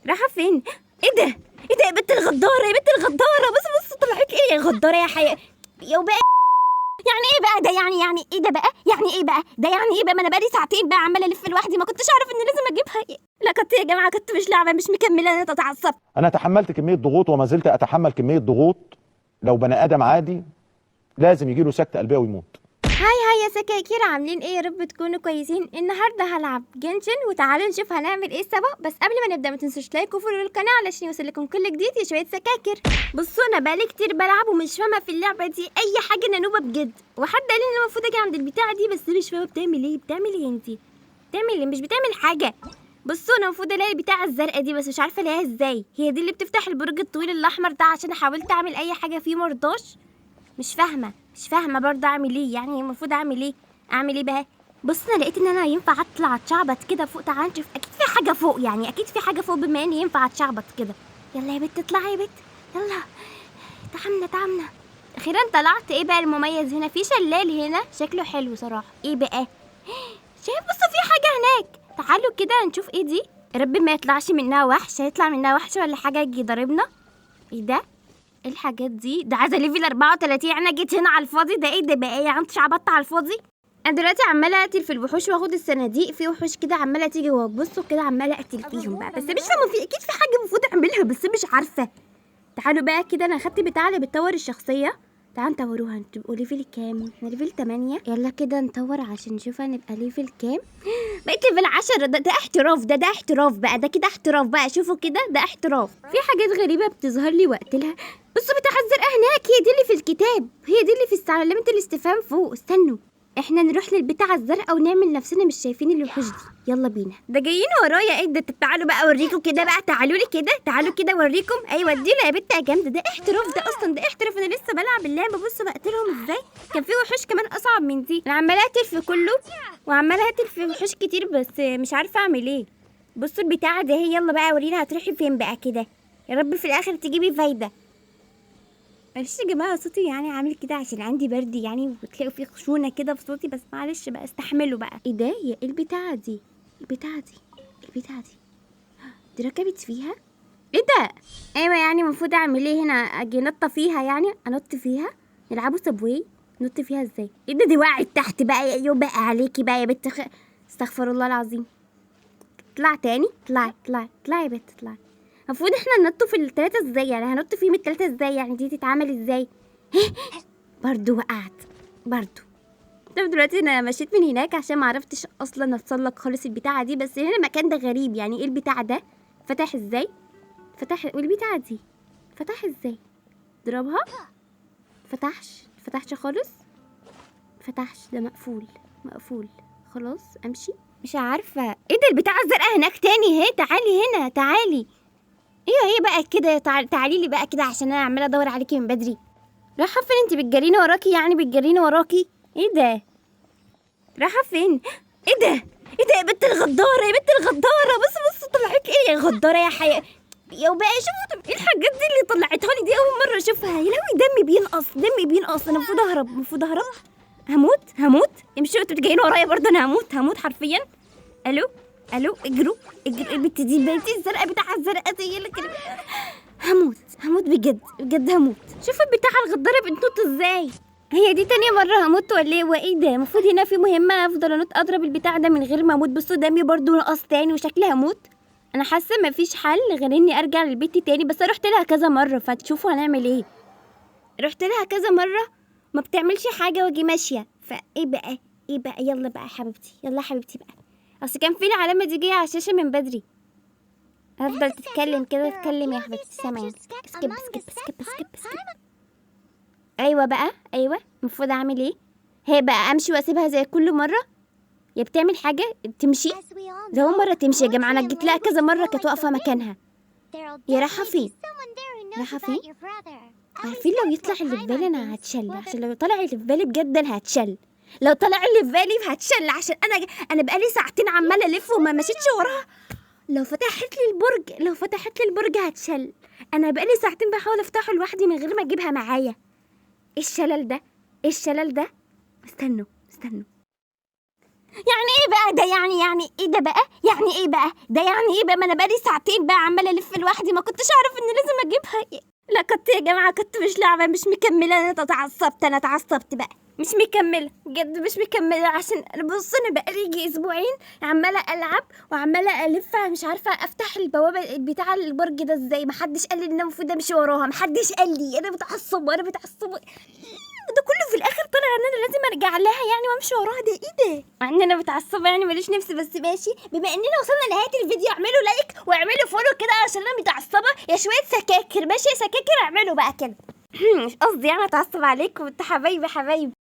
رايحة فين؟ ايه ده؟ ايه ده يا بنت الغداره، يا بنت الغداره، بص بص طلعت ايه يا غداره يا حياة يا بقى. يعني ايه بقى ده؟ يعني ايه ده بقى؟ يعني ايه بقى ده؟ يعني ايه بقى؟ ما انا بقالي ساعتين بقى عماله الف لوحدي، ما كنتش اعرف ان لازم اجيبها. لا كنت يا جماعة كنت مش لعبه، مش مكملة، انا اتعصبت. انا تحملت كمية ضغوط وما زلت اتحمل كمية ضغوط. لو بني ادم عادي لازم يجي له سكته قلبية ويموت. hi hi يا سكاكير، عاملين ايه؟ يا رب تكونوا كويسين. النهارده هلعب Genshin، وتعالوا نشوف هنعمل ايه سوا. بس قبل ما نبدا ما تنسوش like و follow للقناة علشان يوصل لكم كل جديد يا شوية سكاكر. بصوا انا بقالي كتير بلعب ومش فاهمه في اللعبة دي اي حاجة، انا noob بجد. وحد قال لي ان انا المفروض اجي عند البتاعه دي، بس مش فاهمه بتعمل ايه. بتعمل ايه انتي؟ بتعمل ايه؟ مش بتعمل حاجة. بصوا انا المفروض الاقي البتاعه الزرقاء دي، بس مش عارفه الاقيها ازاي. هي دي اللي بتفتح البرج الطويل الاحمر ده، عشان حاولت اعمل اي حاجة فيه مرضاش. مش فاهمه، مش فاهمه برضه اعمل ايه. يعني المفروض اعمل ايه؟ اعمل ايه بقى؟ بص انا لقيت ان انا ينفع اطلع اتشعبط كده فوق. تعال نشوف، اكيد في حاجة فوق، يعني اكيد في حاجة فوق بما اني ينفع اتشعبط كده. يلا يا بت اطلعي يا بت، يلا. تعمنا تعمنا، اخيرا طلعت. ايه بقى المميز هنا؟ في شلال هنا شكله حلو صراحة. ايه بقى؟ شايف؟ بصوا في حاجة هناك، تعالوا كده نشوف ايه دي. يا رب ما يطلعش منها وحش، هيطلع منها وحش ولا حاجة يجي يضربنا. ايه ده؟ ايه الحاجات دي؟ ده عايزه level 34، انا جيت هنا على الفاضي. ده ايه ده بقى؟ ايه انت شعبطت على الفاضي؟ انا دلوقتي عماله اقتل في الوحوش واخد الصناديق. في وحوش كده عماله تيجي وبصوا كده عماله اقتل فيهم بقى، بس مش فاهمه في اكيد في حاجة المفروض اعملها بس مش عارفه. تعالوا بقى كده، انا اخدت بتاع اللي بتطور الشخصية، تعالوا نطوروها. انتوا تبقوا level كام؟ احنا level 8. يلا كده نطور عشان نشوف هنبقى level كام. بقيت level 10. ده احتراف، ده احتراف بقى، ده كده احتراف بقى. شوفوا كده ده احتراف. في حاجات غريبة بتظهر لي وقتلها. بصوا بتاع الزرقاء هناك، هي دي اللي في الكتاب، هي دي اللي في علامة الاستفهام فوق. استنوا احنا نروح للبتاع الزرقاء ونعمل نفسنا مش شايفين الوحوش دي. يلا بينا، ده جايين ورايا. ايه ده؟ تعالوا بقى اوريكم كده بقى، تعالوا لي كده، تعالوا كده اوريكم. ايوه اديله يا بنت يا جامدة. ده احتراف ده اصلا، ده احتراف. انا لسه بلعب اللعبة. بصوا بقتلهم ازاي. كان في وحوش كمان اصعب من دي. انا عماله اقتل في كله وعماله اقتل في وحوش كتير بس مش عارفه اعمل ايه. بصوا البتاعه دي اهي، يلا بقى ورينا هتروحي فين بقى كده. يا رب في الاخر تجيبي فايده. معلش يا جماعة صوتي يعني عامل كده عشان عندي برد يعني، وبتلاقوا فيه خشونة كده في صوتي، بس معلش بقى استحملوا بقى. ايه ده؟ يا ايه البتاعه دي؟ البتاعه دي، البتاعه دي، دي ركبت فيها؟ ايه ده؟ ايوه يعني المفروض اعمل ايه هنا؟ اجي نطه فيها يعني؟ انط فيها؟ نلعبوا subway؟ نط فيها ازاي؟ ايه ده؟ دي وقعت تحت بقى. يا بقى عليكي بقى يا بنت استغفر الله العظيم. اطلع تاني، اطلعي اطلعي اطلعي يا بنت اطلعي. المفروض احنا ننط في التلاتة ازاي يعني؟ هنط فيهم التلاتة ازاي يعني؟ دي تتعمل ازاي؟ برضو وقعت برضو. طب دلوقتي انا مشيت من هناك عشان ما عرفتش اصلا اتسلق خالص البتاعه دي. بس هنا المكان ده غريب، يعني ايه البتاع ده؟ فتح ازاي؟ فتح. والبتاعه دي فتح ازاي؟ اضربها؟ فتحش، فتحش خالص، فتحش. ده مقفول، مقفول خلاص. امشي. مش عارفه ايه ده. البتاعه الزرقاء هناك تاني اهي، تعالي هنا تعالي. ايوه ايه بقى كده؟ تعالي لي بقى كده عشان انا عماله ادور عليكي من بدري. رايحة فين انت؟ بتجريني وراكي يعني؟ بتجريني وراكي؟ ايه ده؟ رايحة فين؟ ايه ده؟ ايه ده يا بنت الغداره، يا بنت الغداره، بص بص طلعت ايه يا غداره يا حياة يا بقى. شوفوا ايه الحاجات دي اللي طلعتها لي دي، اول مرة اشوفها. يا لهوي دمي بينقص، دمي بينقص. انا المفروض اهرب، المفروض اهرب. هموت هموت. امشوا انتوا جايين ورايا برضه، انا هموت هموت حرفيا. الو الو، اجروا اجروا. البت دي، البنت الزرقاء بتاع الزرقاء دي اللي كده. هموت هموت بجد بجد هموت. شوف البتاعة الغدارة بتنط ازاي. هي دي تاني مرة هموت ولا ايه؟ وايه ده؟ المفروض هنا في مهمة افضل انط اضرب البتاع ده من غير ما اموت. بصوا دمي برضو نقص تاني وشكلي هموت. انا حاسة مفيش حل غير اني ارجع للبيت تاني، بس انا رحت لها كذا مرة، فتشوفوا هنعمل ايه. رحت لها كذا مرة ما بتعملش حاجة واجي ماشية. فايه بقى؟ ايه بقى؟ يلا بقى يا حبيبتي، يلا يا حبيبتي بقى. اصل كان في العلامة دي جاية على الشاشة من بدري. هفضل تتكلم كده، تتكلم يا حبيبتي. سامعين؟ skip skip skip skip skip. ايوه بقى، ايوه المفروض اعمل ايه؟ هي بقى امشي واسيبها زي كل مرة؟ يا بتعمل حاجة تمشي زي اول مرة تمشي يا جماعة. انا جيت لها كذا مرة كانت واقفة مكانها. يا رايحة فين؟ رايحة فين؟ عارفين لو يطلع اللي في بالي انا هتشل، عشان لو طلع اللي في بالي بجد انا هتشل. لو طلع اللي في بالي هتشل، عشان انا بقالي ساعتين عماله الف وما مشيتش وراها. لو فتحت لي البرج، لو فتحت لي البرج هتشل. انا بقالي ساعتين بحاول افتحه لوحدي من غير ما اجيبها معايا. ايه الشلل ده؟ ايه الشلل ده؟ استنوا استنوا. يعني ايه بقى ده؟ يعني ايه ده بقى؟ يعني ايه بقى ده؟ يعني ايه بقى؟ ما انا بقالي ساعتين بقى عماله الف لوحدي، ما كنتش اعرف ان لازم اجيبها. لا كنت يا جماعة، كنت مش لعبه، مش مكملة. انا اتعصبت، انا اتعصبت بقى، مش مكملة بجد، مش مكملة. عشان انا بص، انا بقالي يجي اسبوعين عماله العب وعماله الف، مش عارفه افتح البوابة بتاع البرج ده ازاي. محدش قال لي ان انا المفروض امشي وراها، محدش قال لي. انا متعصبه، انا متعصبه. ده كله في الاخر طلع ان انا لازم ارجع لها يعني وامشي وراها. ده ايه ده؟ مع ان انا متعصبه يعني ماليش نفسي، بس ماشي. بما اننا وصلنا لنهاية الفيديو، اعملوا like واعملوا follow كده عشان انا متعصبه يا شوية سكاكر. ماشي يا سكاكر، اعملوا بقى كده. مش قصدي يعني اتعصب عليكم، انتوا حبايبي حبايبي.